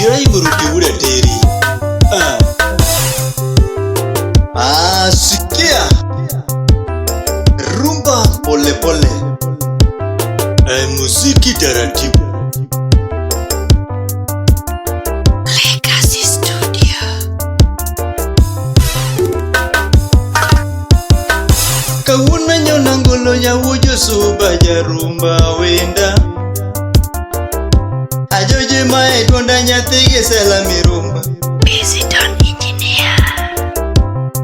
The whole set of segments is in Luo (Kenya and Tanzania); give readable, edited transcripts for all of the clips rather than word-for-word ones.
Kirai Muruti Wuda Teri. Ah. Ah, sikia. Rumba pole pole. Eh, muziki taratibu. Legacy Studio. Kawuono nyona ngolo yawuoyo suba jarumba wenda. Ajoje ma e dwonda nyathi gi sela mirumba. Busy Don Engineer.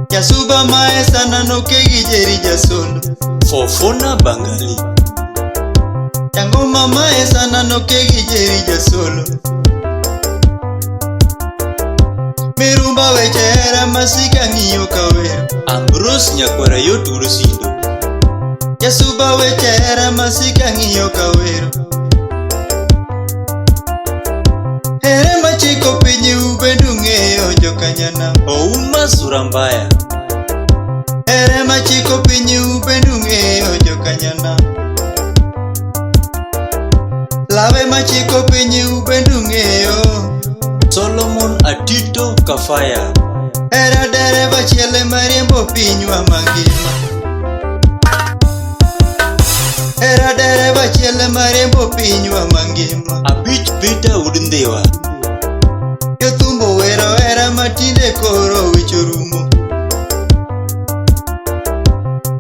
Jasuba ma e sana noke gi jeri jasolo. Fofona Bangali. Jangoma ma e sana noke gi jeri jasolo. Mirumba weche hera masika ng'iyo kawero. Ambrose Nyakwara yot wuod Sindo. Jasuba weche hera masika ng'iyo kawero. Here machiko piny ubendu ng'eyo jokanyana. Ouma sura mbaya. Here machiko piny ubendu ng'eyo jokanyana. Lawe machiko piny ubendu ng'eyo. Solomon Atito Kafaya. Hera dereva chiele mariembo pinywa mangima. Hera dereva chiele mariembo pinywa mangima. Abich Peter Wuod Ndhiwa. Jothumbo wero hera matinde koro wich orumo.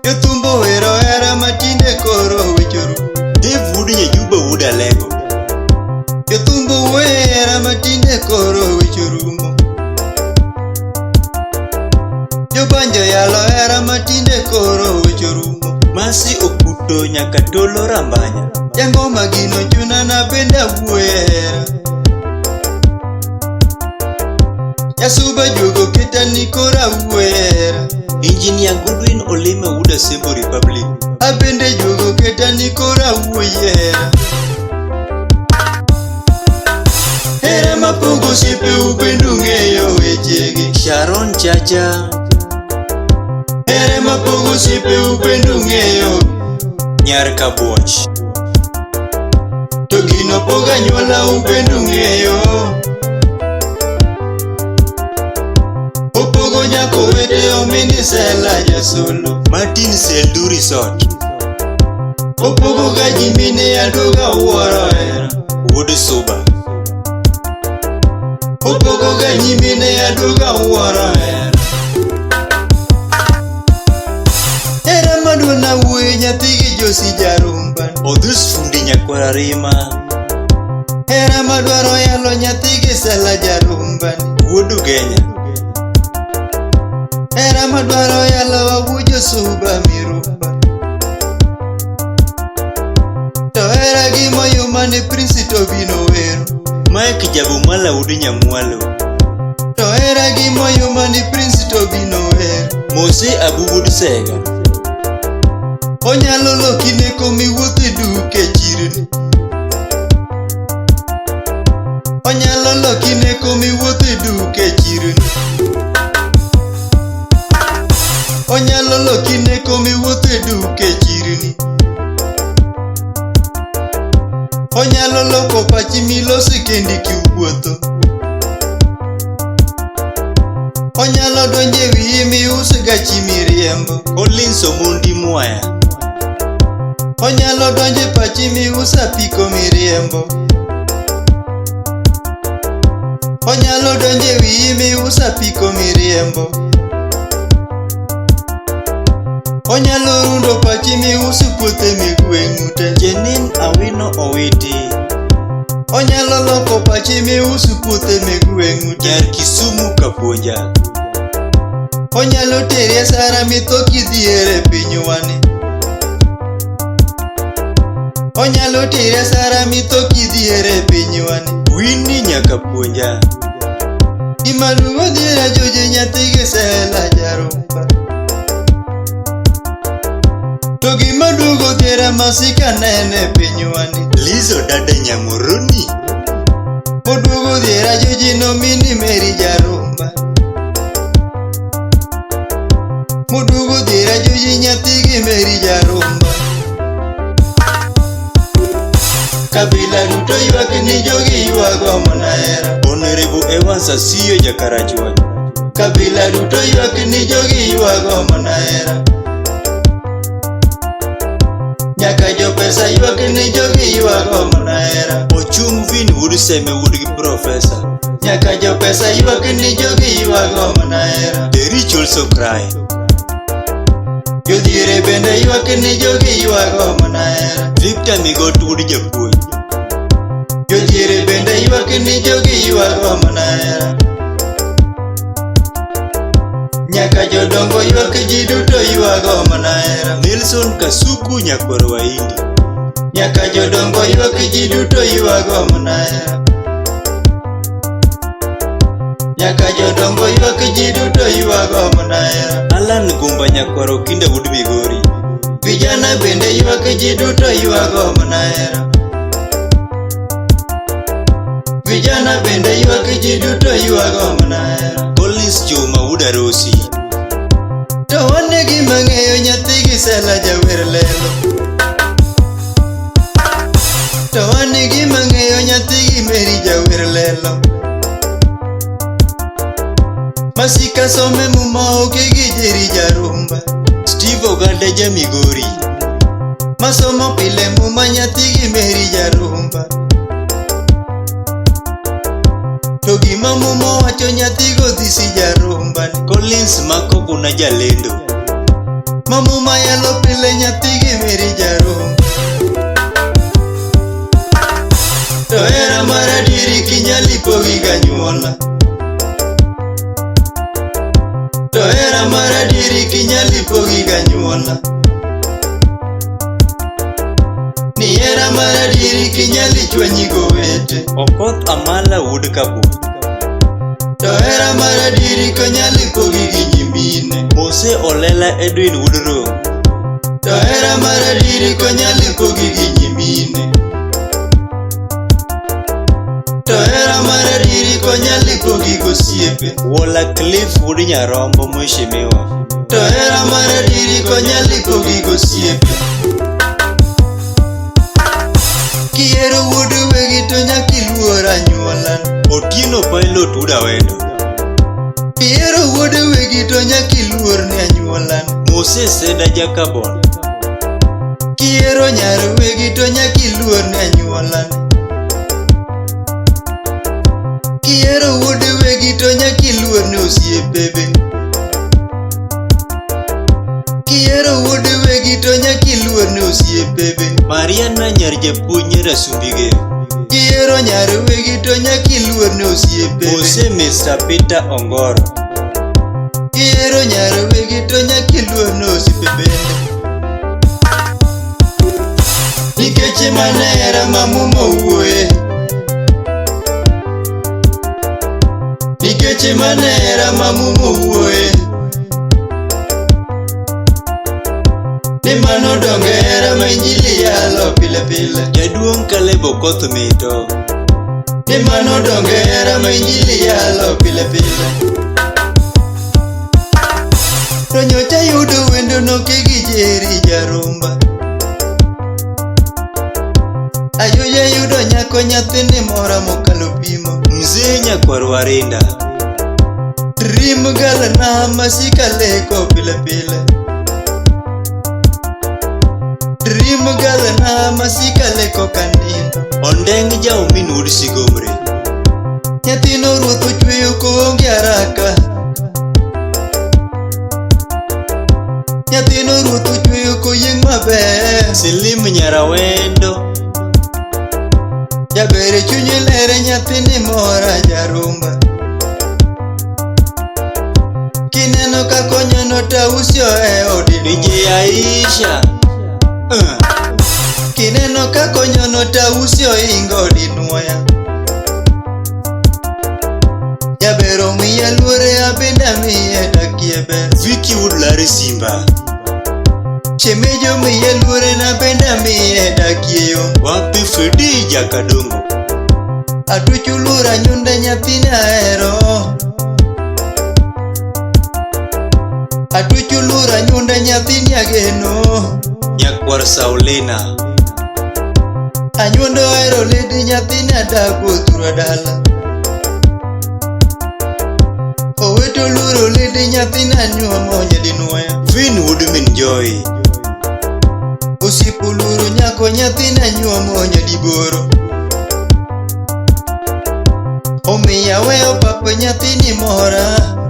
Jothumbo wero hera matinde koro wich orumo. Dave Wuod Nyajuba Wuod Alego. Jothumbo wuoyo hera matinde koro wich orumo. Jobanjo yalo hera matinde koro wich orumo. Masi Okuto nyaka tolo Rambanya. Jangoma gino chuna na bende awuoyo hera. Jasuba juogo keta ni koro awuoyo hera. Engineer Godwin Olima Wuod Asembo Republic. Abende juogo keta ni koro awuoyo hera. Hera mapogo osiepe ubendu ng'eyo wechegi. Sharon Chacha. Hera mapogo osiepe ubendu ng'eyo. Nyar Kabuoch. To gino pogo anyuola ubendu ng'eyo. Opogo nyako wete omini sela jasolo. Martin Seldu Resort. Opogo ga nyimine aduoga wuoro hera. Wuod Suba. Opogo ga nyimine aduoga wuoro hera. Hera maduong' awuoyo nyathi gi Josi jarumba. Odhus fundi nyakwara Rima. Hera madwaro yalo nyathi gi Sela jarumba. Wuod Ugenya. Hera madwaro yalo awuoyo suba mirumba. To hera gi moyuma ni Prince Tobino wero. Mike Jabumala wuod Nyamwalo. To hera gi moyuma ni Prince Tobino wero. Mose Abu wuod Sega. Onyalo loki neko miwuotho e duke chirni. Onyalo loki neko miwuotho e duke chirni. Onyalo loki neko miwuotho e duke chirni. Onyalo loko pachi milosi kendi kiwuotho. Onyalo donjo e wiyi mius gachi miriembo. Collins Omondi Mwaya. Onyalo donjo e pachi mius apiko miriembo. Onyalo donjo e wiyi mius apiko miriembo. Onyalo rundo pachi mius puothe megweng'u te. Jenin Awino Owiti. Onyalo loko pachi mius puothe megweng'u te. Nyar Kisumu Kapuonja. Onyalo teri asara mitho kidhier e pinywani. Onyalo teri asara mitho kidhier e pinywani. Winnie nyaka puonja. Gima duogo dhiera joje nyathi gi sela jarumba. To gima duogo dhiera masika nene pinywani. Lizo dada Nyamoroni. Oduogo dhiera joje nomini Mary jarumba. Moduogo dhiera joje nyathi gi Mary jarumba. Kabila duto ywak ni jogi ywago mana hera. Honorable Evans Asiyo Jakarachuonyo. Kabila duto ywak ni jogi ywago mana hera. Nyaka jopesa ywak ni jogi ywago mana hera. Ochung' Vin wuod Seme wuod gi Profesa. Nyaka jopesa ywak ni jogi ywago mana hera. The rich also cry. Jodhiere bende ywak ni jogi ywago mana hera. Victor Migot wuod japuonj. Jodhiere bende ywak ni jogi ywago mana hera. Nyaka jodongo ywak ji duto ywago mana hera. Nelson Kasuku nyakwar Waindi. Nyaka jodongo ywak ji duto ywago mana hera. Nyaka jodongo ywak ji duto ywago mana hera. Alan Gumba nyakwar Okinda wuod Migori. Vijana bende ywak ji duto ywago mana hera. Vijana bende ywak ji duto ywago mana hera. Collins Juma wuod Arosi. To wan e gima ng'eyo nyathi gi sela jawer lelo. To wan e gima ng'eyo nyathi gi Mary jawer lelo. Masika some muma oke gi Jerry jarumba. Steve Oganda ja Migori. Masomo pile muma nyathi gi Mary jarumba. To gima muma wacho nyathi godhisi jarumba. Collins Makoguna jalendo. Ma muma yalo pile nyathi gi Mary jarumba. To hera mar adieri kinyali pogi ganyuola. To hera mar adieri kinyali pogi ganyuola. Ni hera mar adieri kinyali chwanyi gowete. Okoth Amala wuod Kabul. To hera mar adieri konyali pogi gi nyimine. Mose Olela Edwin wuod Rom. To hera mar adieri konyali pogi gi nyimine. To hera mar adieri konyali pogi gosiepe. Wola Cliff wuod Nyarombo mheshimiwa. To hera mar adieri konyali pogi gosiepe. Kihero wuod wegi to nyaka iluor anyuola. Otieno Pilot wuod Awendo. Kihero wuod wegi to nyaka iluor ne anyuola. Moses Seda Jakabon. Kihero nyar wegi to nyaka iluor ne anyuola. Kihero wuod wegi to nyaka iluor ne osiepe be. Kihero wuod wegi to nyaka iluor ne osiepe be. Mariana nyar japuonj nyar Asumbige. Kihero nyar wegi to nyaka iluor ne osiepe be. Mose Mr. Peter Ongoro. Kihero nyar wegi to nyaka iluor ne osiepe bende. Nikech mano hera ma muma owuoye. Nikech mano hera ma muma owuoye. Ni mano donge hera ma injili yalo pile pile. Jaduong' Caleb Okoth Mito. Ni mano donge hera ma injili yalo pile pile. To nyocha yudo wendo noke gi Jerry jarumba. Ajuja yudo nyako nyathini mora mokalo pimo. Mzee nyakwar Warinda. Dream girl na masika leko pile pile. Dream girl na masika leko kanindo. Ondeng' jaomin wuod Sigomre. Nyathino ruoth ochweyo koonge haraka. Nyathino ruoth ochweyo koyieng' maber. Silim Nyarawendo. Jaber e chunye lere nyathini mora jarumba. Kineno kaka onyono tausio e odi. DJ Aisha. Kineno kaka onyono tausio ingo dinuoya. Jaber omiya luore abende amiye dakie ber. Vicky wuod Larry Simba. Shemeji omiya luore na bende amiye dakie yo. Wapi Fredi Jakadongo. Atuchu lura nyunde nyathini ahero. Atuchu lura nyunde nyathini ageno. Nyakwar Saulina. Anyuondo ohero ledi nyathina dago thura dala. Oweto luoro ledi nyathina nyuomo nyadinuoya. Vin wuod min Joy. Osiepo luoro nyako nyathina nyuomo nyadiboro. Omiyo aweyo papa nyathini mora.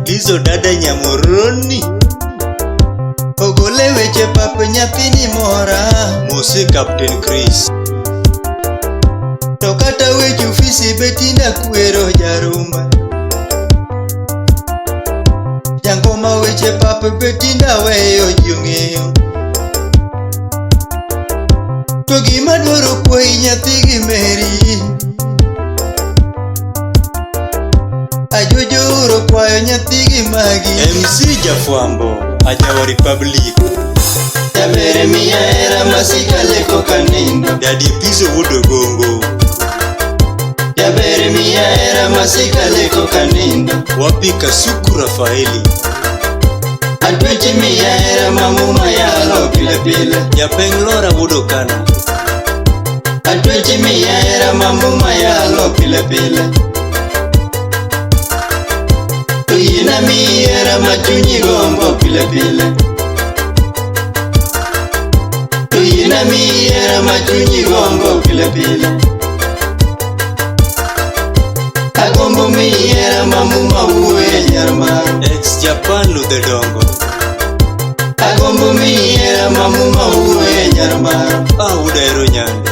Lizo dada Nyamoroni. Ogole weche papa nyathini mora. Mose Captain Chris. To kata weche ofisi be tinda kwero jarumba. Jangoma weche papa be tinda weyo ji ong'eyo. To gima dwaro kwayi nyathi gi Meri. Ajojo oro kwayo nyathi gi magi. MC Jafwambo, Ajawa Republic. Jabere miya hera masika leko kanindo. Daddy Pizzo wuod Ogongo. Jabere miya hera masika leko kanindo. Wapi Kasuku Rafaeli. Atwechi miya hera mamuma yalo pile pile. Japeng Lora wuod Okana. Atwechi miya hera mamuma yalo pile pile. To yiena miyi hera ma chunyi gombo pile pile. To yiena miyi hera ma chunyi gombo pile pile. Agombo miyi hera mamuma wuoye nyar maro. Ex Japan Ludhe Dongo. Agombo miyi hera mamuma wuoye nyar maro. Ah, wuod Ahero Nyando.